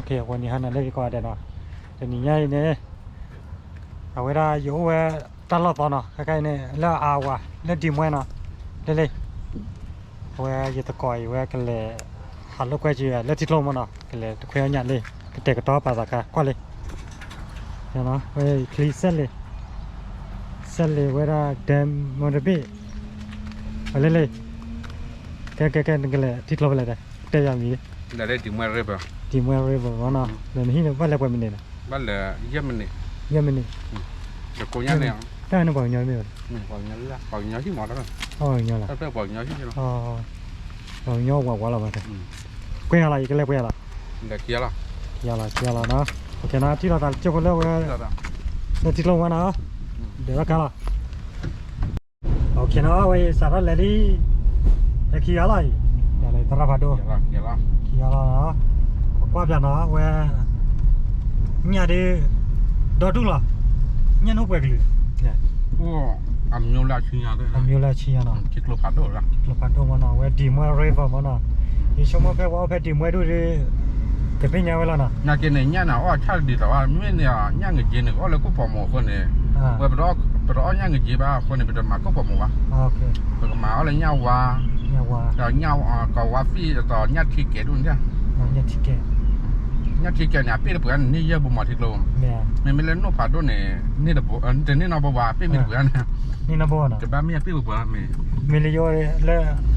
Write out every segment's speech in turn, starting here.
ဂီၤနံၤဟါနၤလၢကိးဂၤဒဲးနီၤ, တနံၤညါအံၤန့ၣ် အဝဲဒၣ်ယအိၣ်ဝဲတၢ်လီၢ်သီနီၤ, ခဲခါအံၤန့ၣ် လၢအဝၤ လၢဒံမွဲနီၤ, လၢလံ အဝဲယသကိးအံၤဝဲကလဲၤ ဟးလိာ်ကွဲက့ၤလၢထံကျိမ့ၢ်နီၤ, ကလဲၤတခွဲအီၣ်ညၣ်လံ, ကတဲာ်ကတီၤပာ်သးခါကွၢ်လံ, ဝဲချံစဲလ့ၣ်, စဲလ့ၣ်ဝဲဒၣ် dam မီတဘ့ၣ်, အလံလံ, ကဲကဲကဲ နကလဲၤထံကျိဖဲလဲၣ်တဲ, တဲယၤမံၤလံ, ဒံမွဲ river, ဒံမွဲ river မ့ၢ်နီၤ, နဟံၣ်န့ၣ်ဘၣ်လဲၤပှဲၤမံးနံးန့ၣ်, ဘၣ်လဲၤ ယဲၢ်မံးနံး, တၢ်န့ၣ်ပှၤကညီမ့ၢ်ဝဲ, ပှၤကညီလီၤ, ပှၤကညီဝးဝးလီၤ, ကွဲးဟါလီၤ ယကလဲၤပှဲၤလီၤ, ခံလီၤ ခံလီၤနီၤ, ထံၣ်လီၤသးကၠိဖိလၢဝဲ လၢထံကျိဝဲနီၤ, ဒဲးဘၣ်ကါလီၤ နီၤ, ဝဲစးထီၣ်လဲၤလံ, ဟဲခံဂၤလီၤအံၤ, သရၣ်ဖးဒိၣ်, ခံဂၤလီၤ, ကွၢ်ပျးနီၤ ဝဲ ညၣ်ဒုး ဒီဒူၣ်လီၤ, ညၣ်န့ၣ်အိၣ်ပှဲၤကလုာ်, အမျိုးလၢအဆံညါ, အမျိုးလၢအဆံညါနီၤ, ထံကျိဖးဒိၣ်မ့ၢ်နီၤ, ဝဲဒံမွဲ river မ့ၢ်နီၤ, ယဆိကမိၣ်ဖဲပှၤအိၣ်ဖဲဒံမွဲဒူၣ်ဒီး ကသ့ၣ်ညါဝဲလီၤနီၤ, နာ်က့န့ၣ် ညၣ်န့ၣ် အီၣ်ဆၣ်တဒ်သိးဘၣ်, မ့ၢ်န့ၣ် ညၣ်ငက့န့ၣ် အီၣ်လၢကိၣ်ဖးမူးအဃိန့ၣ်, ဝဲ ပတအီၣ်ညၣ်ငက့ဘၣ်အဃိန့ၣ် ပတမၤကိၣ်ဖးမူးဘၣ်, ပကမၤအီၣ်လၢညၣ်ဝါ, ဒီးညၣ်ကဝါဖံၣ်ဒီးညၣ်ထံကဲးဒူၣ်န့ၣ်, ညၣ်ထံကဲးန့ၣ် အပ့ၢ်တပှဲၤန့ၣ် န့ၢ်ယဲၢ်ဘိမးထံကျိ, မ့မ့ၢ်လၢနိၣ်ဖးဒိၣ်န့ၣ် တန့ၢ်နီတဘိဘၣ်, အပ့ၢ်မ့ၢ်တပှဲၤန့ၣ်, တဘၣ်မ့ၢ်အပ့ၢ်ပှဲၤမ့ၢ်, မ့ၢ်လၢယိလၢ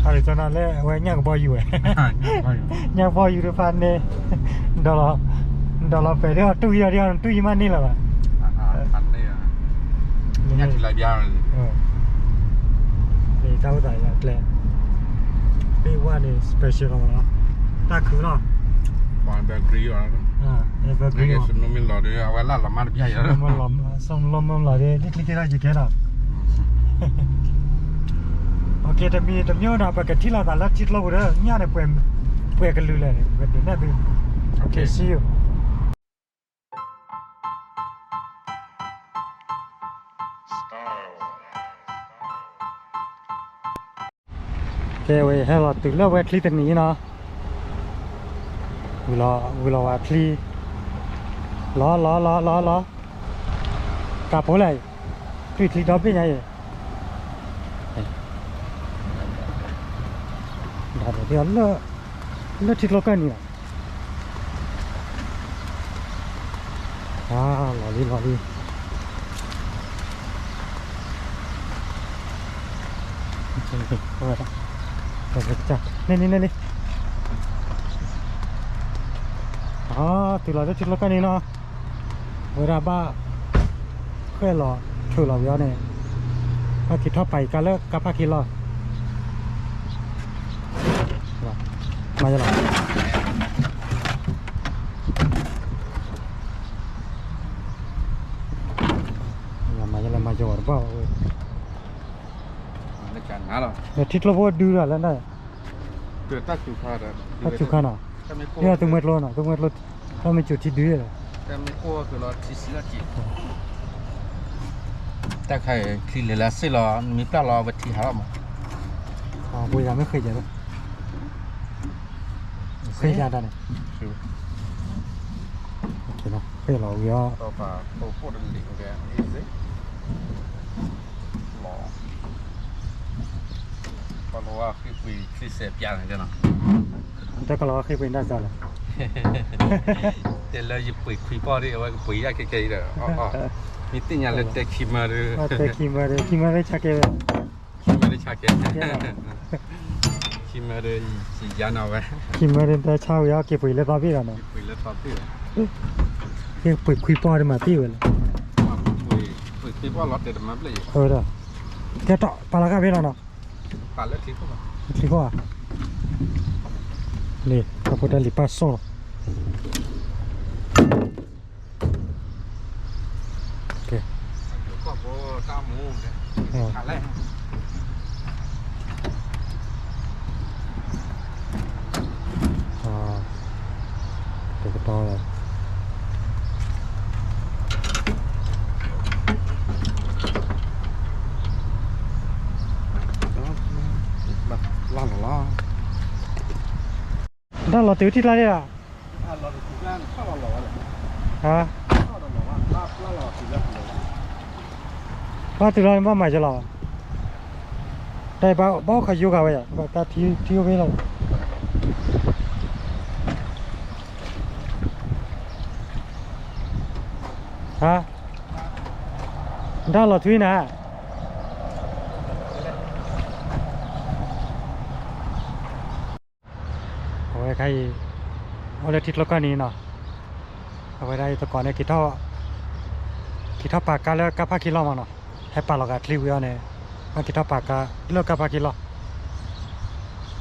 Arizona လၢအဝဲညၣ်ကဘီယူၤဝဲ, ညၣ်ကဘီယူၤတဖၣ်န့ၣ်, ဒီးလီၤပဲာ်ဒ်အီၤတူၢ်ယံၤဒီး တူၢ်ယံၤမးန့ၢ်လၢၤဘၣ်, ညၣ်ထံလၢဘၣ်, တၢ်အိၣ်သးအကျဲ, ဘ့ၣ်ဝါန့ၣ် special လီၤ, တၢ်ခုလီၤ, မ့ၢ်လီၤဒီး အဝဲလၢလီၤမၢ်တဘၣ်ယၤ, လီၤမၢ်လီၤဒီး တချံကဲထီၣ်ယကဲထီၣ်, တမံၤတမံၤဒီး ပကထံၣ်လိာ်သးလၢထံကျိပူၤဒီး ညၣ်န့ၣ် ပှဲၤကလုာ်လဲၣ်န့ၣ် ပကဒုးနဲၣ်သု, ကဲဝဲ ဟဲလီၤတုၤလၢဝဲချံတနံၤနီၤ, ဝံၤလီၤဝဲချံ, လီၤလီၤလီၤလီၤလီၤ, ကးဖိလဲၣ်, တွံၢ်ချံဒီဘ့ၣ်ညါအံၤ, ဒီးလၢ လၢထံကျိကၢၢ်နံၤလီၤ, လီၤလံလီၤလံ, န့ၣ်န့ၣ်န့ၣ်န့ၣ်, တုၤလီၤလၢထံကျိကၢၢ်နံၤနီၤ, ဝဲဒၣ်ဘၣ် ဃဲၣ်လီၤ ထုးလီၤဝံၤအီၤန့ၣ်, ဘၣ်က့ၤထီၣ်ပာ်အံၤကါလၢကါဖးခံလီၤ, မၤယလီၤ, မၤယလီၤ မၤယဝဲတဘၣ်ဝဲ, ဒီးထံကျိဖိဒုးတၢ်လၢန့ၣ်, တၢ်စူၤခါနီၤ, ဒ်သုမှဲကျိနီၤ, သုမှဲကျိ, တၢ်မ့ၢ်စူၤထံဒုးလီၤ, တၢ်ခါအံၤ ချံလဲၤလၢစ့ၢ်လီၤ, နမ့ၢ်ပျၢ်လီၤ အဝဲထံဟးလီၤမး, ပှၤယၤမ့ၢ်ဃ့ယၤလီၤ, ဃ့ယၤတၢ်န့ၣ်, ဃ့လီၤဝံၤအီၤ, တၢ်ကလီၤဃ့ပှ့ၤတၢ်စၢ်လီၤ, တဲလၢယပှ့ၤခွံပီၢ်ဒီး အဝဲကပှ့ၤယၣ်ခဲခဲအံၤဒီး, မ့ၢ်သ့ၣ်ညါလၢတဲခံမၢဒီး, တဲခံမၢဒီး ခံမၢဒီးဆါကဲဝဲ, ခံမၢဒီးဆါကဲ, ခံမၢဒီးယၤနီၤဝဲ, ခံမၢဒီးတၢ်ဆါဝံၤအီၤ က့ၤပှ့ၤလၢသီဘ့ၣ်လီၤနီၤ, က့ၤပှ့ၤခွံပီၢ်ဒီးမၤသ့ဝဲလီၤ, ကဲထီၣ်ပာ်လီၤဂာ်ဖဲလီၤနီၤ, ထံခိၣ်ဧါ, လံ တၢ်ဖိတၢ်လံၤပၢ်စိၣ်လီၤ, တကတီၢ်လီၤ, လီၤလီၤလီၤ, တၢ်လီၤတုၤထံၣ်ကျါန့ၣ်လီၤ, ဟါ, ဘၣ်တုၤလီၤဘၣ်မၤယလီၤ, တၢ်ဘၣ်အိၣ်ခးယိဂၤဝဲယၤ ဘၣ်တၢ်ထံထံအိၣ်ဖဲလီၤ, ဟါ, တၢ်လီၤထွံနၤ အဝဲခါအံၤ အိၣ်လၢထံကျိကီၢ်နံၤနီၤ, အဝဲဒၣ်အံၤသကိးန့ၣ် က့ၤထီၣ်ပာ်ကါလၢကါဖးခံလီၢ်မးနီၤ, ဟဲပာ်လီၤဂာ်ချံဝံၤအီၤန့ၣ် မ့ၢ်က့ၤထီၣ်ပာ်ကါလၢကါဖးခံလီၢ်,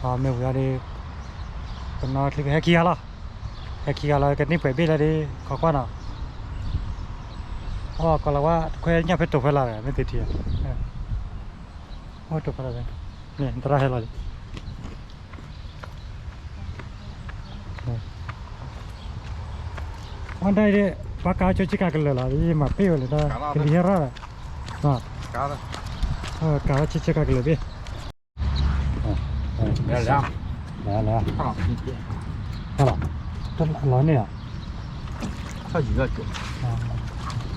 မ့ၢ်ဝံၤအီၤဒီး ကနီၤချံကဟဲခံဂၤလီၤ, ဟဲခံဂၤလီၤ ကန့ၢ်ပှဲၤဘ့ၣ်လၢဒ် ခိးကွၢ်နီၤ, အိၣ်ကီးလီၤဝဲ တခွဲညၣ်ဖဲတိၤဖဲလာ် မ့ၢ်သ့ထံဧါ, အိၣ်တိၤဖဲလာ် န့ၣ် သရၣ်ဟဲလီၤလံ အဝဲဒၣ်အံၤ ပှၤကးဆိဆ့ကၤကလၢာ်လီၤ, ယမၤပ့ၢ်ဝဲလၢတၢ်ကလံၤဟဲရၣ်လီၤ, ကးထီၣ်ဆိဆ့ကၤကလၢာ်ဘ့ၣ်, လၢလၢ လၢလၢ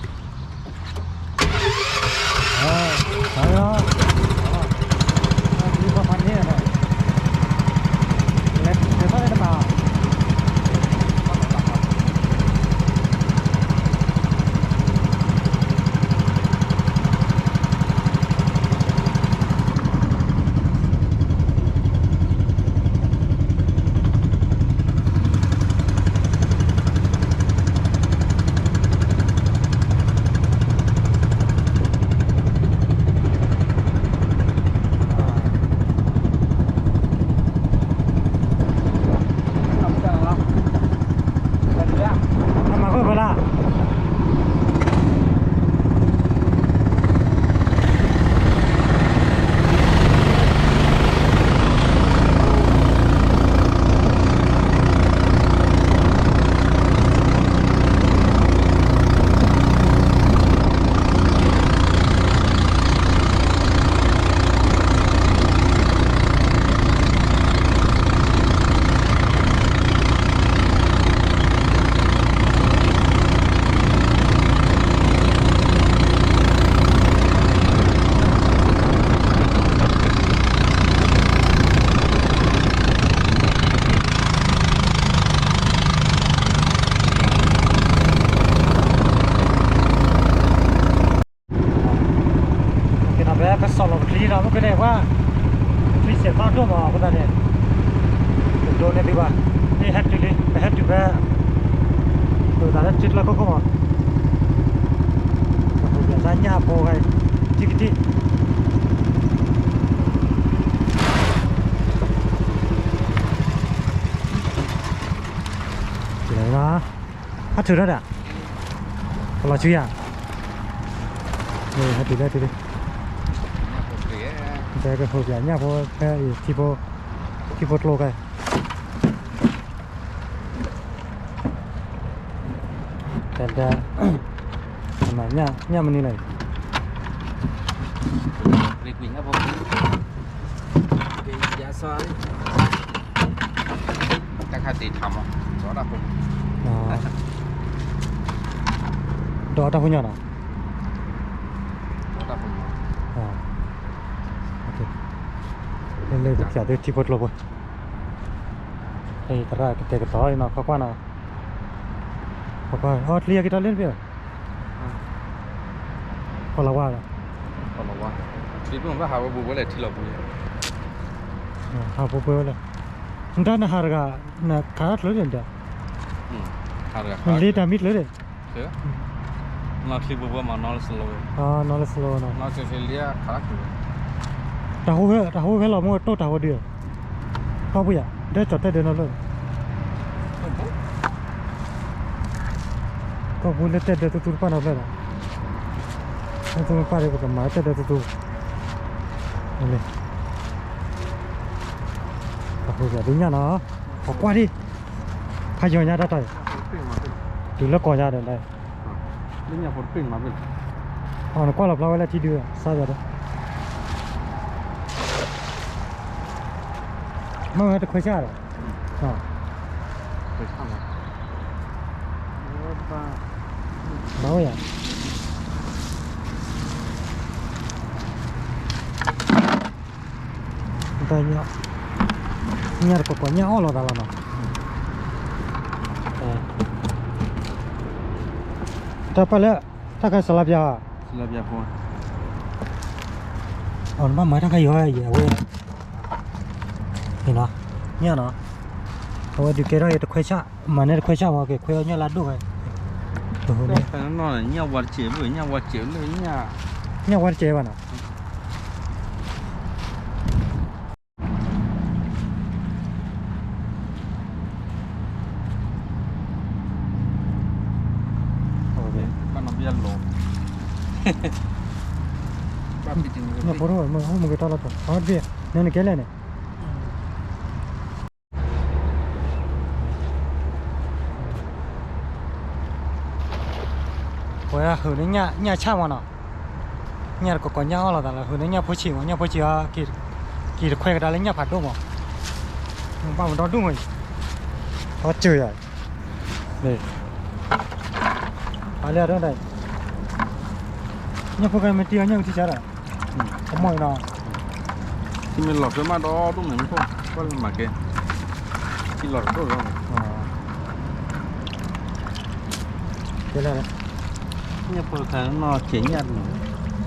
လီၤန့ၣ်လီၤ အမၤဃိၣ်ဖဲလၢ် ကဲနီၤ ပကစီၣ်လီၤပချံနီၤ မ့ၢ်ကဲန့ၣ် ပှၤ ပချံစဲးသီဒိၣ်မး အဃိသတးန့ၣ် ပဒိးန့ၢ်သုဘၣ် မ့ၢ်ဟဲတုၤလံ ပဟဲတုၤဖဲ ပသးလၢထံကျါခိၣ်ခိၣ်မး ပဟူးပၠးသးညၣ်ဖိဂၤ ထံကထံၣ် ကဲနီၤ အထုးထီၣ်ဒၣ် ကလီၤဆူယၤ ဟဲတုၤလၢတုၤလံ တဲကဟူးပၠးညၣ်ဖိဖဲအံၤ ထံဖိကျိခဲ တဲဒၣ် မၤညၣ်မနုၤလဲၣ် တၢ်ခါတံးထါမး ဒီးတၢ်ဖိ ဒီးတၢ်ဖိညါနီၤ ဒီးတၢ်ဖိညါ လၢကဖျါသုထံဖိကျိဖိ သရၣ်ကတဲာ်ကတီၤနီၤ ကွၢ်ကွၢ်နီၤ ကွၢ်ကွၢ် အီချံအက့ၤထီၣ်လၢတဘ့ၣ် ကွၢ်လီၤဝါဒီး ချံပဘၣ်ဟးဝဲဘူးဝဲလဲၣ်ထံလီၤပူၤ ဟးပူၤပှဲၤဝဲလဲၣ် နတၢ်နဟးတဂၤ နခးထီၣ်ချၢန့ၣ်ဒီး နလ့တၢ်မံချၢန့ၣ် နီၢ်ချံပူၤပူၤမး နီၢ်လၢ slow နီၢ်လၢ slow နီၤ နီၢ်ချံချံလံခါလၢ်ချံ တၢ်ဟိဝဲ တၢ်ဟိဝဲဖဲလီၤမ့ၢ်တိၢ်တၢ်ဟိဒုး ကီၢ်ပူၤယၤ ဒဲကၠီၤတဲဒၢနီတဖျၢၣ် ကီၢ်ပူၤလၢတဲဒၢသူသူတဖၣ်နီတဖျၢၣ်ဒီး သူသူတဖၣ်ဒီး ပကမၤတဲဒၢသူသူ လၢ တၢ်ဟိဝဲဒုးညၣ်နီၤ ပကွၢ်ဒံး ဖးယီၤညါတၢ်တၢ် တုၤလၢကီၢ်ညါဒီး အီၤနကွၢ်လီၤဖျါဝဲလၢထံဒုး စါယၤဒီး မ့ၢ်ဝဲတခွဲးဆၣ်ဒီး ခွဲးဆၣ်မး ဘၣ်ဝဲယၤ တၢ် ညၣ်တကိးကိးညၣ်အီၣ်လိာ်သးလီၤနီၤ, တၢ်ပၢ်လၢ တၢ်ခါစလါပျါ, အနဘၣ်မၤတၢ်ခါယီၤယဲဝဲ, ညၣ်နီၤ, အဝဲဒုးကဲထီၣ်ယဲတခွဲဆၣ်, မၤန့ၢ်တခွဲဆၣ်မ့ၢ်က့ၤခွဲအီၣ်ညၣ်လၢဒိၣ်ဝဲ, ညၣ်ဝါတစဲးဘၣ်နီၤ. ဖိမုၣ်ကတၢ်လီၤတီၤ အဘ့ၣ် နနကဲလဲၣ်န့ၣ် ပှၤဟုးန့ၢ်ညၣ်ဆၣ်မးနီၤ, ညၣ်တကိးကိးညၣ်အီၣ်လိာ်သးလၢ ဟုးန့ၢ်ညၣ်ဖိဆံးမး, ညၣ်ဖိဆံးအီၤ က့ၤတခွဲကဒါလၢညၣ်ဖးဒိၣ်မး, ဘၣ်မၤဒီဒူၣ်မးအံၤ, အီၣ်စၢၤယၤ, အလၢဒၣ်, ညၣ်ဖိကမ့ၢ်တံၢ်အီၤ ညၣ်အုၣ်ထံဆါဒီး, ကမီၢ်အံၤနီၤ မ့ၢ်လီၤဆၢမးဒီဒူၣ်န့ၣ်မ့ၢ်ဖိ, ကွၢ်လၢမၤကဲ, ထံလီၤတဒိၣ်လီၤ, ကဲလၢ, ညၣ်ဖိတခါနီၢ်ဆဲးညၣ်တနီၤ,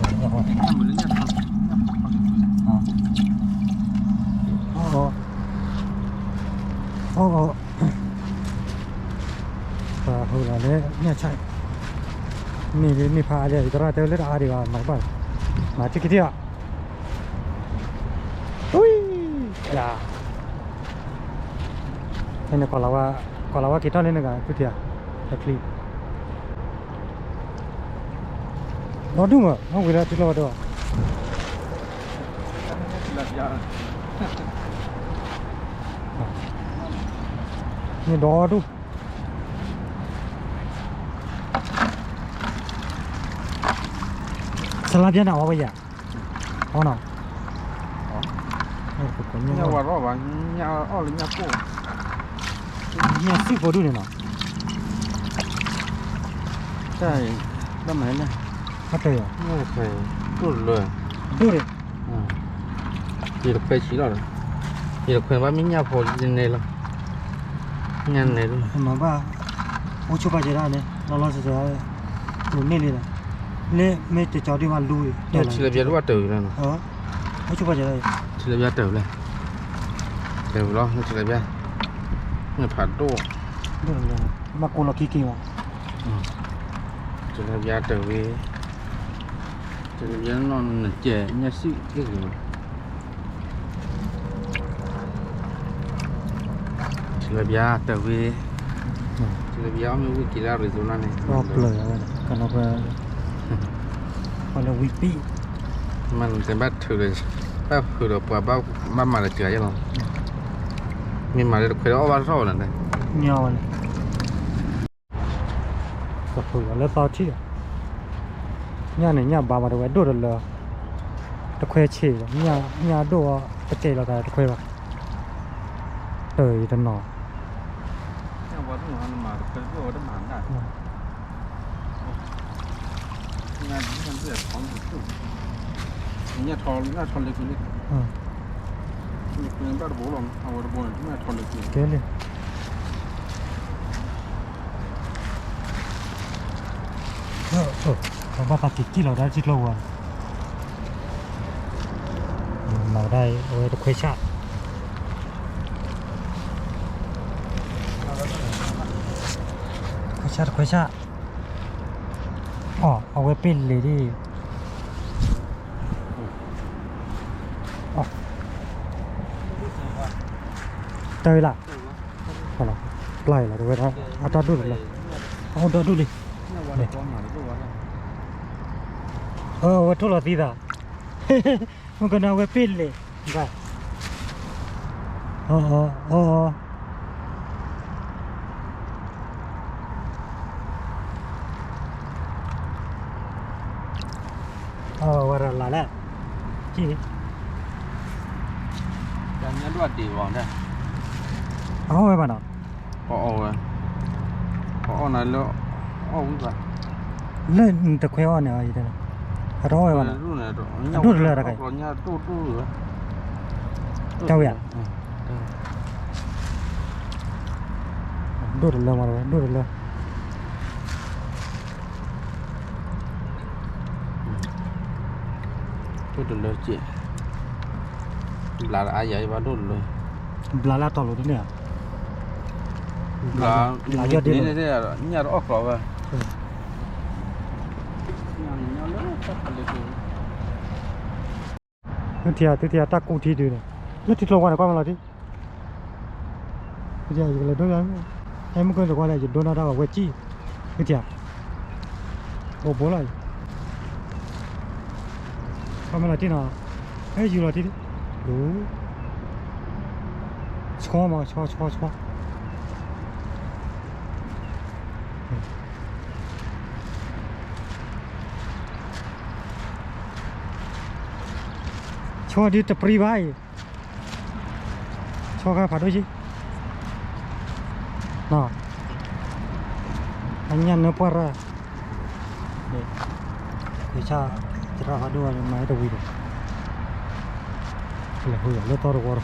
ညၣ်မုၢ်လၢညၣ်, အီၣ်အီၣ်, ပှၤဟုးလီၤလၢညၣ်ဆၣ်, မ့ၢ်မ့ၢ်ဖးအါဒံး သရၣ်တဲလၢတအါဒံးဘၣ် မၤတဘၣ်, မၤထံကထံၣ်အီၤ ဝံၤ, ယၤ, ဖဲန့ၣ် ကီၤလၤဝါက့ၤထီၣ်လၢနဂၤ သူၣ်ထံဧါ, တချံ, ဒီဒူၣ်မး ဟီၣ်ဝံၤလၢထံကျိဝဲဒီး, န့ၣ်ဒီဒူၣ် စလါပျါန့ၣ် အီၣ်ဝဲယၤ, အီၣ်နီၤ, ညၣ်ဝါထီၣ်ဘၣ်, ညၣ်အီၣ်လၢညၣ်ကိၢ်, ညၣ်စံၣ်ဖိဒူၣ်န့ၣ်နီၤ, တၢ်အံၤ, တၢ်မၤလဲၣ်, တၢ်ယၤ, ဒိၣ်လၢ, ဒိၣ်န့ၣ်, ယတခွဲဆံးလီၤဒီး, ယတခွဲဘၣ်မ့ၢ်ညၣ်ဖိန့ၣ်လီၤ, ညၣ်န့ၣ်, မၤဘၣ်, အိၣ်ဆိပာ်စဲဒၣ်န့ၣ် လီၤလီၤဆီဆီ, တိၢ်န့ၢ်လံဒီး, လၢမ့ၢ်တကီဒံးဘၣ်လူ, ထံလၢပျါတဘၣ်တၢၢ်လီၤနီၤ, အိၣ်ဆိပာ်စဲဒၣ်, ထံလၢပျါတၢၢ်လဲၣ်, တၢၢ်လီၤ ထံလၢပျါ, မ့ၢ်ဖးဒိၣ်, ဘၣ်ကိးလီၤခံက့ၤမး, ထံလၢပျါတၢၢ်ဝဲ, ထံလၢပျါနီၢ်နကဲးညၣ်စံၣ်က့ၢ်ဂ့ၤမး ထံလၢပျါတၢၢ်ဝဲ, ထံလၢပျါအီၣ်မ့ၢ်ဝံၣ်က့ၤလၢ Arizona န့ၣ်, ပျၢၤဝဲ, ကနီၤပှၤ, ပှၤလၢဝံၣ်ပံၣ်, မ့ၢ်နတဲဘၣ်ထုးဒီး, ဘၣ်ဖုးဒီးပှၤဘၣ်မၤဒီးစှၤယဲလီၤ, မ့ၢ်မၤလၢတခွဲးဒီးအီၣ်ဘၣ်ထီၣ်ဝဲန့ၣ်, ညီဝဲန့ၣ် ကဖုးလီၤလၢသီထံၣ်ဒီး, ညၣ်န့ၣ်ညၣ်ဘါမးတဝဲဒိၣ်တလၢ, တခွဲးဆံးဒီး, ညၣ်ဒိၣ်အီၤတကဲလီၤသးတခွဲးဘၣ်, တၢၢ်အံၤတနီၤ, ကဲလံ ဘၣ်သးက့ၤကံၣ်လီၤဒၣ်ထံကျိပူၤ, မၤဒၣ်အဝဲတခွဲးဆၣ်, ခွဲးဆၣ်တခွဲးဆၣ်, အီ အဝဲပ့ၢ်လံၤဒ် တၢ်ဝဲလၢ်, ပျၢ်လီၤတဝဲဒၣ် အတၢ်ဒိၣ်လီၤလၢ်, အအိၣ်ဒီဒူၣ်လံ, အဝဲထိၣ်လီၤသံသး, မ့ၢ်ကနၣ်ဝဲပ့ၢ်လံၤ, အီ အီ အီ အီ အဝဲဒၣ်လၢ်လၢ်, အီၣ်ဝဲဘၣ်နီၤ, ပအီၣ်ဝဲ, ပအီၣ်နၤလၢ, လၢနတခွဲးအီၣ်န့ၣ် အတအီၣ်ဝဲဘၣ်န့ၣ်, အဒိၣ်တလၢတခါအံၤ, တၢ်ဝဲဧါ, ဒိၣ်တလၢမးတဝဲ ဒိၣ်တလၢ ဒိၣ်တလၢက့, ဘျးလၢအါယၤဘၣ်ဒိၣ်တလၢ, ဘျးလၢအတီၤလိၤဒ်န့ၣ်ဧါ, ဘျးယီၢ်ဒ့, ညၣ်တအီၣ်ကျီၤဘၣ်, သုထံၣ်ဧါ သုထံၣ်ဧါ တၢ်ကူထံဒုးန့ၣ်, လၢထံကျိဝါန့ၣ် ကွၢ်မးလီၤတံၢ် ယကလဲၤဒိ, ဟဲမုၢ်ကၢၢ်တကွၢ်လၢယဒိနၢ်တၢ်ဝဲဝဲကံၣ်, ကတံၢ်ဧါ, အိၣ်ဘိလီၤ, ခီမ့ၢ်လီၤတံၢ်နီၤ, ဟဲယူၤလီၤတံၢ်, လူၤ, ဆီမး ဆီ ဆီ ဆီ ဆီဒ်တပျံၤဘၣ်အံၤ, ဆီခါဖးဒိၣ်က့, အညၣ်နၢပှၢ်ရၢ်, ယဆၣ်, သရၣ်ဖးဒိၣ်ဝဲမၤတဝံၤဒီး, လဲၤဃုလၢသီတဝီဒီး,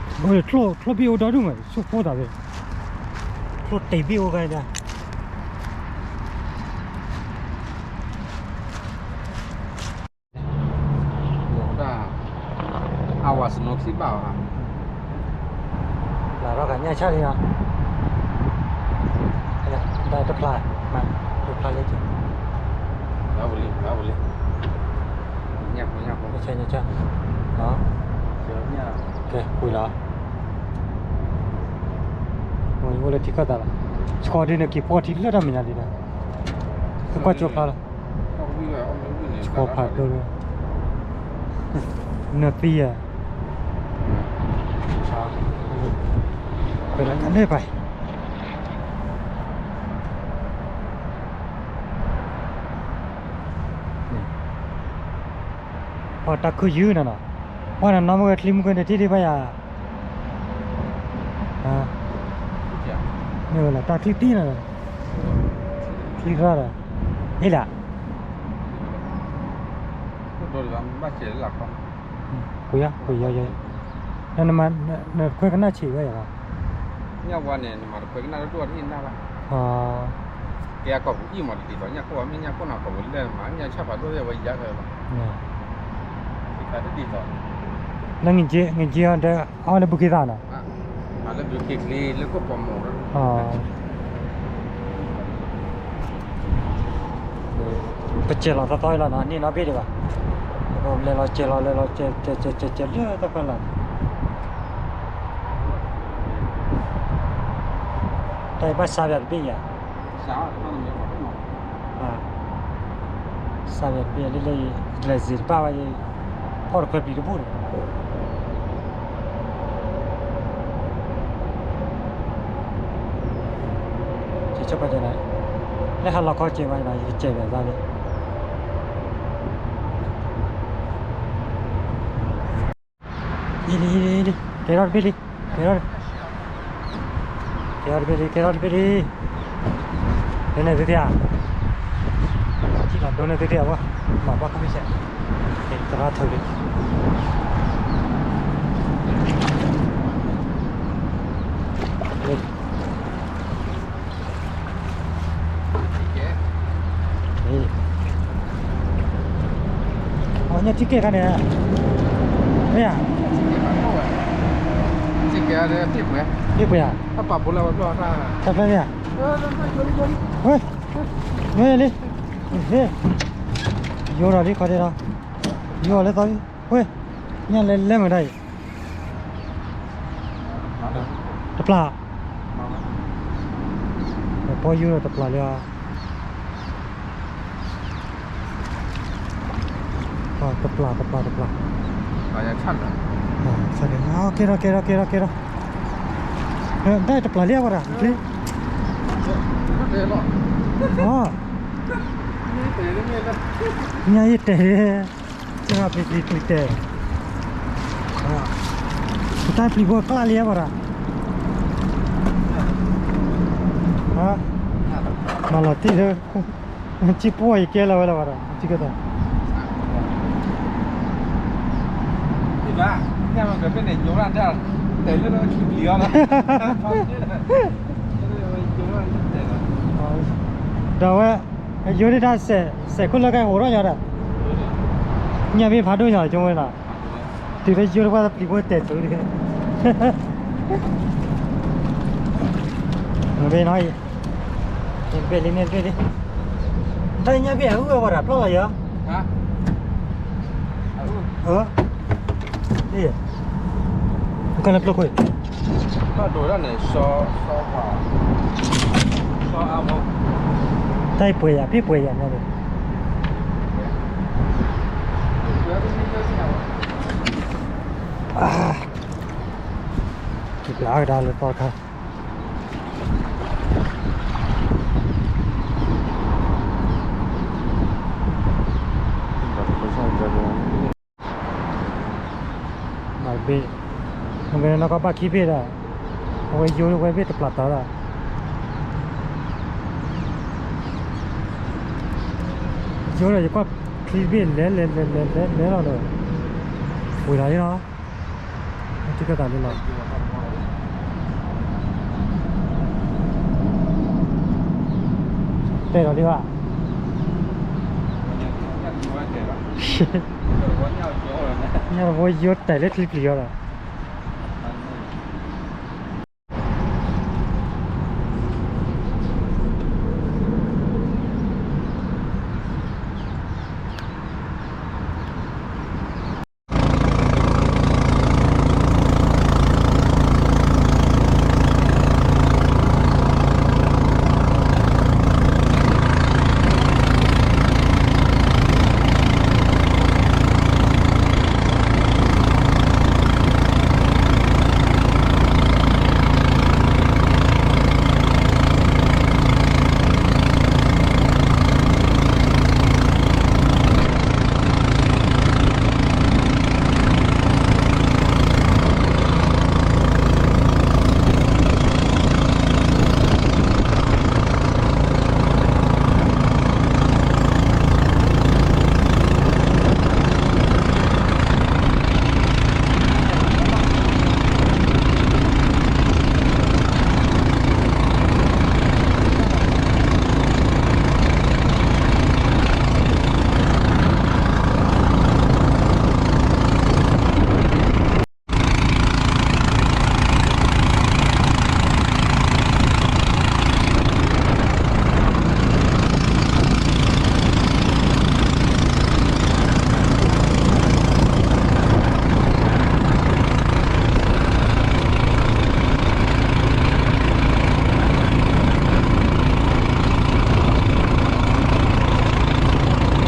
ချိၣ်ဘ့ၣ်အိၣ်ဒီဒူၣ်မး ဆိၣ်ဖိသးဝဲ, ချိၣ်တ့ၢ်ဘ့ၣ်အိၣ်ဂၤဒၣ် အဝၤစနိခံဘၣ်အီၤ, လၢထီၣ်ကညၣ်ဆၣ်လံနီၤ, တဖျါ, တဖျါလံ, ညၣ်ညၣ်, ကဲကွံာ်လီၤ, အိၣ်လၢထံခၢၣ်သးလီၤ, ဆီဒ်န့ၣ်က့ၤဖီၣ်ထံလၢတၢ်မဲာ်ညါဒံးဒီး, ကွၢ်ကၠိဖျါလီၤ ဆီဖးဒိၣ်, နသံဧါ, ခွဲးလီၤညါန့ၣ်ပၢ်, ပှၤတၢ်ခုၣ်ယုၢ်နၤနီၤ, ပှၤနနီၢ်မ့ၢ်ဝဲချံမုၢ်ကၢၢ်န့ၣ်ထံၣ်ဒံးဘၣ်ယၤ, မ့ၢ်ဝဲလီၤ တၢ်ချံတံၢ်နၤ, ချံရၣ်ဒီး, ဟ့ၣ်လၢ ကွံာ်ယၤ ကွံာ်ယၤ, နခွဲးကနၣ်ဆံးဝဲယၤဘၣ်, ညၣ်ဝါန့ၣ် နမၤတခွဲးကနၣ်တဒိၣ်တဟ့ၣ်နၢ်ဘၣ်, ကဲအကီၢ်ပူၤအံၤမးတဒ်သိး ညၣ်ကိၢ်မ့ၢ်ညၣ်ကိၢ်နီၤ ကီၢ်ပူၤလၢမၤ ညၣ်ဆၣ်ဖးဒိၣ်ဝဲယၤခဲလၢာ်ဘၣ်, တဒ်သိး လၢငက့အီၤဒီး အီၣ်လၢဘုခ့သၣ်နီၤ, မၤလၢဘုခ့ချ့လၢကိၣ်ပီၤမိၢ် ပစဲးလီၤသီသီအံၤလီၤနီၤ န့ၢ်နီၣ်ဘ့ၣ်ဒံးဘၣ်, လဲၤလီၤစဲးလီၤ လဲၤလီၤစဲး စဲး စဲး စဲးလၢသီဖီလာ်, တၢ်အံၤဘၣ်စါယၤတဘ့ၣ်ယၤ, စါယၤတဘ့ၣ်လၢလၢ လဲၤစ့တဘၣ်ဝဲ, ဖီၣ်တခွဲးပျံၤတဘူၣ်န့ၣ် ကဲဆိပာ်ကဲနၤ, လၢဟါလီၤခီကဲဝဲနီၤ ယကစဲးဒီးသးလံ, အံၤလံ အံၤလံ အံၤလံ ကဲထီၣ်တဘ့ၣ်လံ, ကဲထီၣ်, ကဲထီၣ်တဘ့ၣ်လံ ကဲထီၣ်တဘ့ၣ်လံ, ဖဲန့ၣ်သုသ့ၣ်ဧါ, ထံၣ်လီၤဒိန့ၢ်သုသ့ၣ်ဧါဝဲ, မၤဘၣ်ခီၣ်မ့ၢ်ဆဲး, သရၣ်ထုးလံ အီၣ်ညၣ်ထံကဲခါန့ၣ်, မ့ၢ်ဧါ, ဟ့ၣ်ပှ့ၤဧါ, တၢ်ဖျဲမ့ၢ်ဧါ, ဝဲ, ဝဲလံ, ယိဒီးလံခီဒဲးဒီး, ယိလၢသီလံ, ဝဲ, ညၣ်လဲလဲမုာ်တၢ်အံၤ တပျၢ်, ပီယူၤဒီးတပျၢ်လံဧါ, တပျၢ် တပျၢ် တပျၢ်, ကဲထီၣ် ကဲထီၣ် ကဲထီၣ် ကဲထီၣ်, တၢ်တပျၢ်လံဧါ ပှၤတၢ်ချံ, ညါယတဲ, ကပျံၤပျံၤတဲ, တၢ်ပျံၤဖိကျၢ်လံဧါ ပှၤတၢ်, ဟါ မၤလီၤတံၢ်လၢ ကံၢ်ပှီၢ်ယကဲလီၤဝဲလီၤဘၣ်ဒီး ကံၢ်ကဲသိး ဘၣ် ညၣ်မ့ၢ်ကဖဲန့ၣ် ညိဒၣ် တဲလၢလၢခံပျံၤအီၤလီၤ ဒီးဝဲ ယိၤန့ၣ်တၢ်စဲး စဲးခိၣ်လၢကဟဲဟိးထီၣ်ညီဒီး ညၣ်ဘ့ၣ်ဖးဒိၣ်ညီ ကၠိဝဲနီၤ တုၤလၢယိၤတပှၢ်တပျံၤဖိတဲတုၤတက့ၢ် မ့ၢ်နီၤအံၤ ဘ့ၣ်လံန့ၣ်ဘ့ၣ်လံ တၢ်ညၣ်ဘ့ၣ်အဂုၢ်ဝဲပှၤတၢ်ပျီၢ်လီၤယီၤ အၢ ကနၢ်ပျိခိၣ် တၢ်ဒိးဒၣ်န့ၣ် စီ စီပှၤ စီအါမး တၢ်အံၤပှဲၤယၤ ဘ့ၣ်ပှဲၤယၤညါန့ၣ် ကဘျါကဒါလၢသီခါ ဘၣ်ဘ့ၣ် မ့ၢ်ကဲနီၢ်ကီၢ်ဘၣ်ခံဘ့ၣ်ဒီး အဝဲယိၤဝဲဘ့ၣ်တပျၢ်တၢ်ဒီး ယိၤဒီးယကွၢ်ချံဘ့ၣ်လဲၤ လဲၤ လဲၤ လဲၤ လဲၤလီၤဒီး ဝံၤလီၤလံလီၤ ထံၣ်ကသးလံလီၤ တဲလီၤလံဘၣ် ညၣ်တဘိယိၤတဲာ်လၢချံပျံၤအီၤဒီးန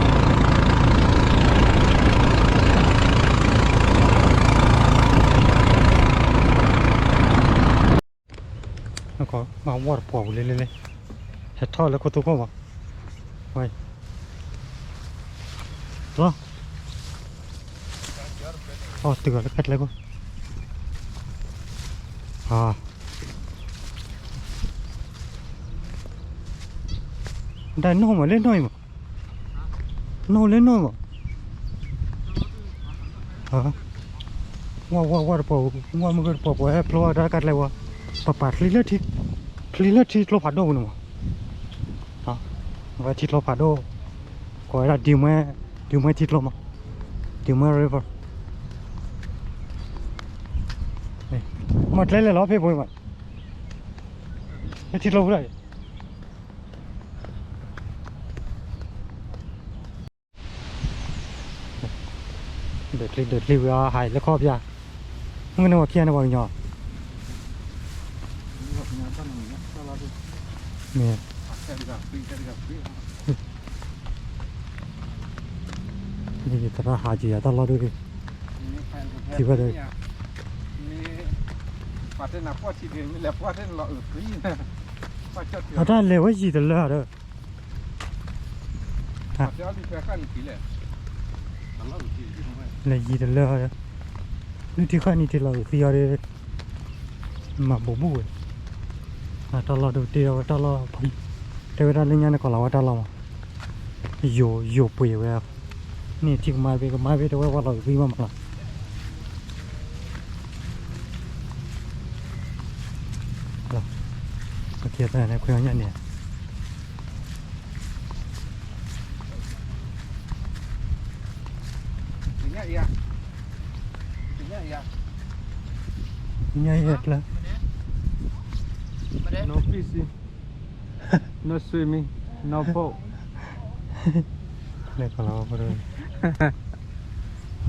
ကီၢ် မၤဝီၢ်တပှီၤပူၤလံလံလံ ဟဲထီၣ်လၢခိၣ်သူခိၣ်မး ဝဲ လီၤ အီၣ်တုၤအီၤလၢဖဲကျဲခိၣ် ဒၣ်နီၢ်မး လၢနီၢ်အံၤမး နီၢ်လၢနီၢ်မး ဝဲ ဝဲ ဝဲတပှီၤပူၤ ဝဲမ့ၢ်ကတပှီၤပူၤ ဟဲဖျိတၢ်ကါကျဲဝဲ ပပာ်ချံလၢထံ ချံလၢထံကျိဖးဒိၣ်ပူၤန့ၣ်မး ဝဲထံကျိဖးဒိၣ် ကိးဝဲဒၣ် ဒံမွဲ ဒံမွဲထံကျိမး ဒံမွဲ river မ့ၢ်ကျဲလဲၤလီၤဖဲပူၤမး လၢထံကျိပူၤလီၤ ဒၢးချံ ဒၢးချံဝံၤအီၤ ဟးလၢခီၣ်ပျၢ် မ့ၢ်ကန့ၣ်ဝဲခံဂၤန့ၣ်ပှၤကညီ မ့ၢ် ယသရၣ်ဟးက့ၤယၤတၢ်လီၢ်ဒိၣ်ဒိၣ် ထံၣ်ဘၣ်ဒီး အတၢ်လဲၤဝဲယံာ်တလၢဒီး လဲၤယံာ်တလၢဒီး နုၢ်ထံဃာ်နံၣ်ထံလီၤအုးသံအီၤဒီး မၤဘူးဘူးဝဲ တၢ်လီၢ်ဒိၣ်တ့ၢ်ဒီးဝဲ တၢ်လီၢ်ဖံ တၢ် တဲဝဲဒၣ်လၢညါန့ၣ် ကီၤလၤဝါတၢ်လီၢ်မး, ယိာ်ယိာ်ပှ့ၤဝဲ, န့ၣ်ထံကမါဘ့ၣ်ကမါဘ့ၣ် တဲဝဲပှၤလီၤကသံမးမးလီၤ. လီၤ, ကဲသးန့ၣ် ခွဲးအီၣ်ညၣ်န့ၣ် ညၣ်အံၤကျၢ No fishing, no swimming, no boat. လဲၤကီၤလၤဝါဖိတဝဲ,